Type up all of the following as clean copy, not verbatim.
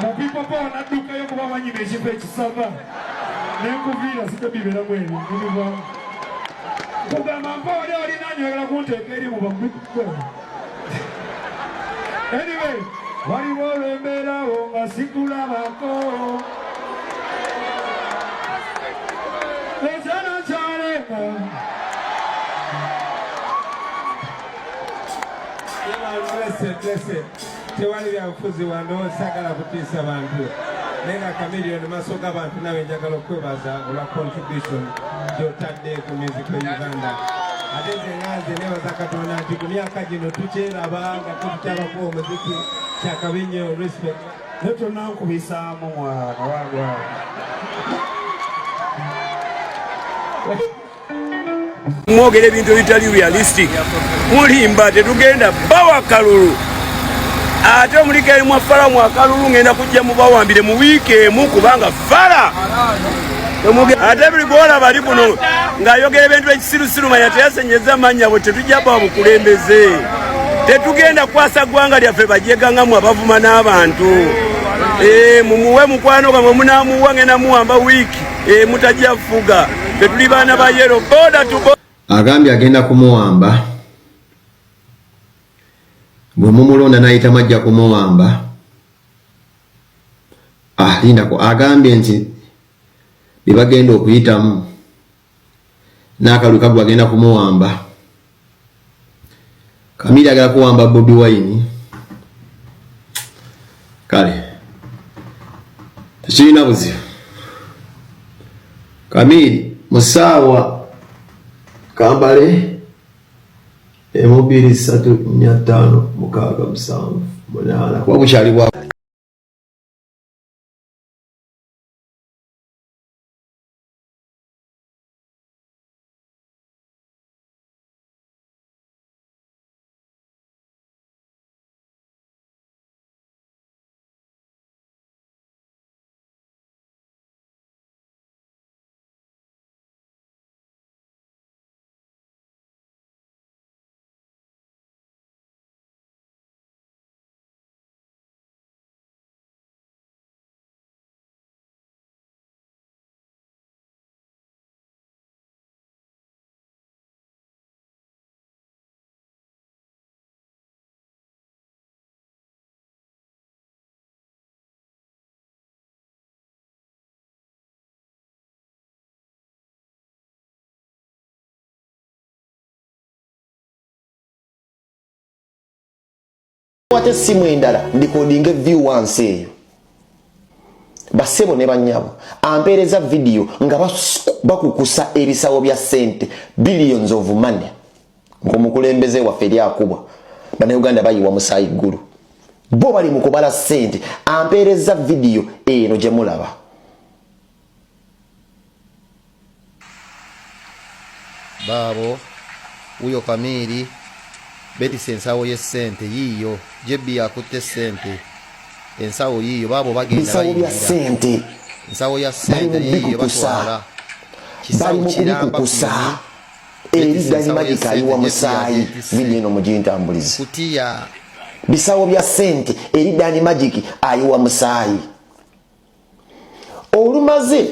Mu people power naddukayo kuba wanyima ekifo ekisava nenkuviira sitabibeeramu ebyo nebivaamu kugamba mpa wali alinanyo oyagala kunteeka eri mu bakubi. Anyway, waliwo olwembeerawo nga sikulabako ekyana kyalenga. Tewali byabufuzi wano, sagala kutiisa bantu, naye nga Chameleone, maaso g'abantu nawe njagala okwebaza olwa contribution gy'otadde ku music we Uganda. Ate nze nga nze nebaza Katonda nti ku myaka gino tukyeraba nga tukyabako omuziki kyakabi nnyo. Respect. Ne tonankubisaamu mwana wagwa. Mwogera ebintu ebitali realistic, mulimba. Tetugenda bawa kalulu. Ate omulikeri mwa fala mwakalulu ngenda kujja mubawambire mu wiiki emu, kubanga fala. Ate buli gwolaba ali kuno ng'ayogera ebintu ekisirusiru, manya teyasenyeza mannya bwe. Tetujja bawa bukulembeze, tetugenda kukwasa ggwanga lyaffe bajegangamu abavuma n'abantu. Mumuwe mukwano gwamwe, munamuwa ngenda muwamba wiiki mutajja fuga. Tetuli baana ba yellow border to border. Agambye agenda kumuwamba bwe mumulonda n'ayitamu, ajja kumuwamba. Ah, lindako, agambye nti bye bagenda okuyitamu n'akalulu kagwa agenda kumuwamba. Kamiri agala kuwamba Bobi Wine. Kale tekirina buzibu. Kamiri musaawa kambale emu, 2, 3, 4, 5, 6, 7, 8, kuba bukyali bwa Kwata essimu endala ndikodinga view wansi eyo. Basebo ne banyabo, ampeereza vidiyo nga bakukusa ebisawo bya ssente, billions of money, ng'omukulembeze waffe eri akubwa, Bannayuganda bayiwa musaayi ggulu, bo bali mu kubala ssente. Ampeereza vidiyo eno gye mulaba. Baabo wuyo Kamiiri betise ensawo y'essente yiiyo. JB akutte ssente, ensawo yiiyo, baabo bagenda Bisawo bya bayingira ssente. Ensawo ya Bali ssente mu yiiyo. bikukusa. Batwala Bali kisawo mu kiramba ku kubikukusa. yoni Eri betise Dani ensawo Magika y'essente. ayiwa JB musaayi. agyetisse. Vidiyo eno mugintambulize. Kutiya. Bisawo bya ssente, eri Dani Magiki ayiwa musaayi. Olumaze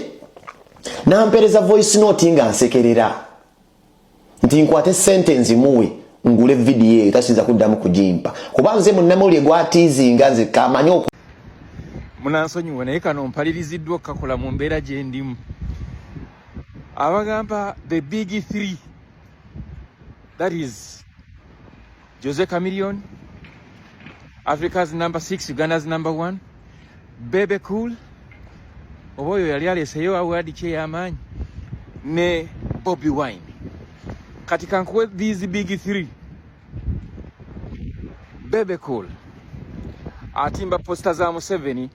nampereza voice note nga nsekerera nti nkwate sente nzimuwe ngule vidiyo eyo, tasinza kuddamu kugimpa kuba nze munnamawulire gwatiizinga nze kamanyi oku Munansonyiwe, naye kano mpaliriziddwa okukakola mu mbeera gye ndimu. Abagamba the big three, that is Jose Chameleone, Africa's number 6, Uganda's number 1, Bebe Cool, oba oyo yali aleeseyo award ki ey'amaanyi, ne Bobi Wine. Kati kankuwe these big three. Bebe Cool atimba poster za Museveni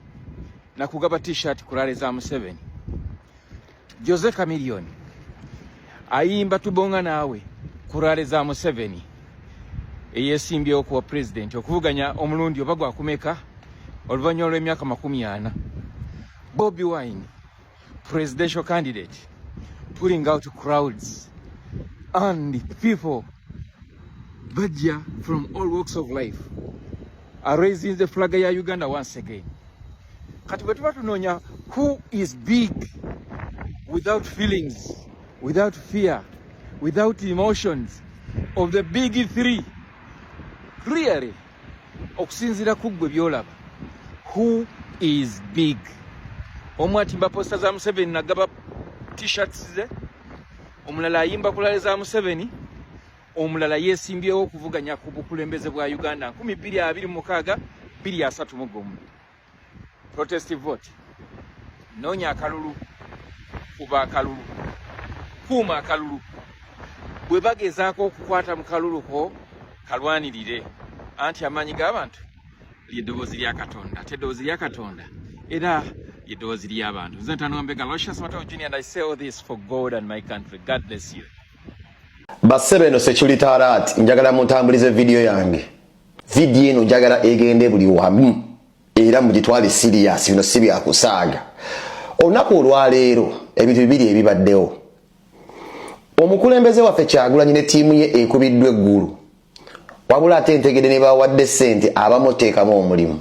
na kugaba t-shirt ku rally za Museveni. Jose Chameleone ayimba tubonga naawe ku rally za Museveni eyesimbyewo kuwa president okuvuganya omulundi oba gwakumeka oluvannyuma lw'emyaka 40. Bobi Wine, presidential candidate, pulling out crowds and people bajja from all walks of life, are raising the flag ya Uganda once again. Kati bwe tuba tunoonya who is big without feelings, without fear, without emotions of the big three, really okusinziira ku ggwe by'olaba, who is big? Omu atimba posta za Museveni nagaba t-shirts ze, omulala ayimba kulale za Museveni, omulala yeesimbyewo okuvuganya ku bukulembeze bwa Uganda 2026 2031. Protest vote, noonya akalulu, kuba akalulu, kuuma akalulu. Bwe bagezaako okukwata mu kalulu ko, kalwanirire, anti amaanyi g'abantu ly'eddoboozi lya Katonda, ate eddoboozi lya Katonda era ly'eddoboozi ly'abantu. Nze Ntano Mbega Aloysius Matovu Junior, and I say all this for God and my country. God bless you. Bassebo, eno security alert. Njagala muntambulize vidiyo yange. Vidiyo eno njagala egende buli wamu era mugitwale serious. Bino si byakusaaga. Olunaku olwaleero ebintu bibiri ebibaddewo: omukulembeze waffe Kyagulanyi ne ttiimu ye ekubiddwa eggulu, wabula ate ntegedde ne bawadde ssente abamuteekamu omulimu.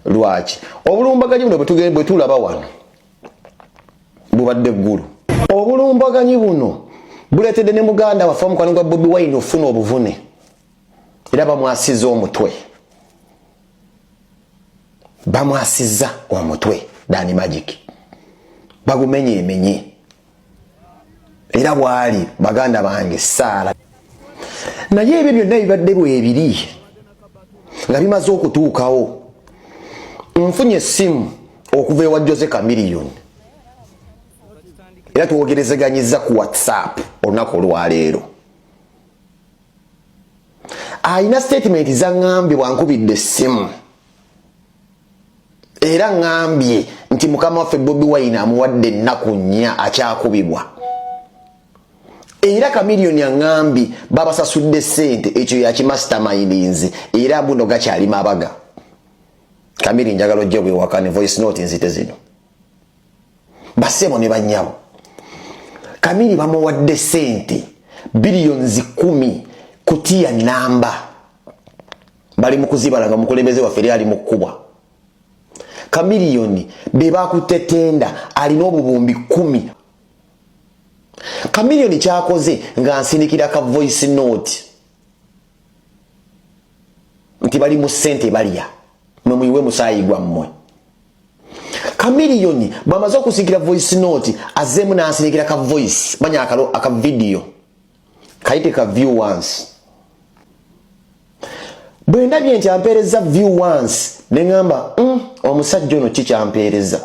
Lwaki obulumbaganyi buno bwe tulaba wano bubadde eggulu? Obulumbaganyi buno buleetedde ne muganda waffe, omukwano gwa Bobi Wine, ofuna obuvune era bamwasiza omutwe, bamwasiza omutwe. Dani Magic bagumenye emenye era bwali. Baganda bange, saala naye ebyo byonna bibadde bwebiri nga bimaze okutuukawo, nfunye essimu okuva ewa Jose Chameleone era twogerezeganyiza ku WhatsApp. Olunaku olwaleero alina statement zaŋŋambye bwankubidde essimu, era ŋŋambye nti mukama waffe Bobi Wine amuwadde ennaku 4, akyakubibwa. Era Chameleone aŋŋambye babasasudde ssente, ekyo yakimastermindinze, era buno gakyali mabaga. Kamiri, njagala ojje bwewaka ne voice note nzite zino. Bassebo ne bannyabo, Kamiri bamuwadde ssente billions 10 kutiya namba, bali mu kuzibala nga mukulembeze waffe eri ali mu kkubwa. Chameleone be bakutte tenda, alina obubumbi 10. Chameleone kyakoze nga nsindikira ka voice note nti bali mu ssente balya, mwe muyiwe musaayi gwammwe. Chameleone bwamaze okusinkira voice note, azzeemu n'ansinikira ka voice manya akalo aka video kayite ka view once. Bwe ndabye nti ampeereza view once, ne ŋŋamba, omusajja ono kikyampeereza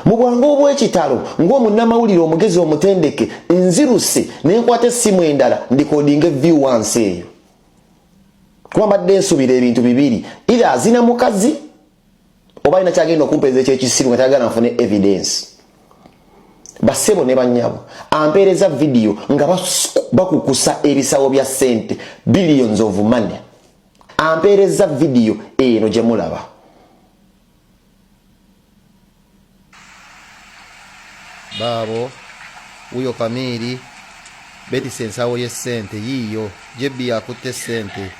mu bwangu obw'ekitalo." Ng'omunnamawulire omugezi omutendeke, nziruse ne nkwata essimu endala ndikodinga view once eyo, kuba mbadde nsuubira ebintu bibiri: either azina mukazi oba alina kyagenda okumpeereza ekyekisiru nga tayagala nfune evidence. Bassebo ne bannyabo, ampeereza vidiyo nga bakukusa ebisawo bya ssente, billions of money. Ampeereza vidiyo eno gye mulaba. Baabo, wuyo Kamiiri betise ensawo y'essente, yiiyo Jebbi akutte ssente,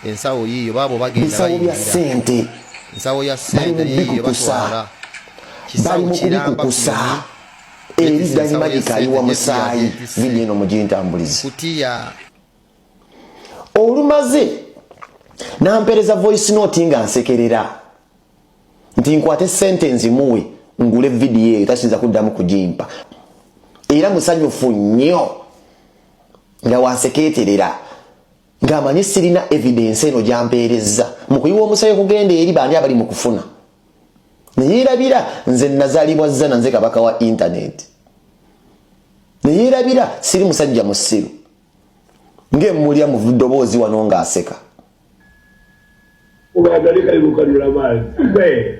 ensawo yiiyo, baabo bagenda bisawo bya bayingira ssente. Ensawo ya Bali ssente mu yiiyo, bikukusa. batwala Bali kisawo mu kiramba. kubikukusa. Ku Eri Betise Dani ensawo Magic y'essente, ayiwa Jebbi musaayi. agyetisse. Vidiyo eno mugintambulize. Kutiya. Olumaze nampeereza voice note nga nsekerera nti nkwate sente nzimuwe ngule vidiyo eyo, tasinza kuddamu kugimpa. Era musanyufu nnyo nga wanseketerera ng'amanyi sirina evidence eno gyampeereza mu kuyiwa omusayi okugenda eri bandi abali mu kufuna. Neyeerabira nze nazaalibwa zana, nze kabaka wa internet. Neyeerabira siri musajja musiru ng'emmulya mu ddoboozi wano ng'aseka. Ubagali kali mazi. Gwe.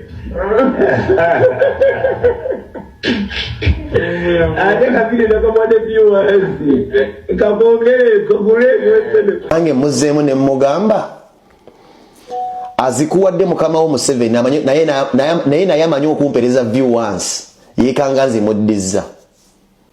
Ate kabiri nakamwadde viewers. Kakongere kagule. Nange muzzeemu ne mugamba azikuwadde mukama wo Museveni, naye naye amanyi okumpereza view once, yeekanga nze muddizza.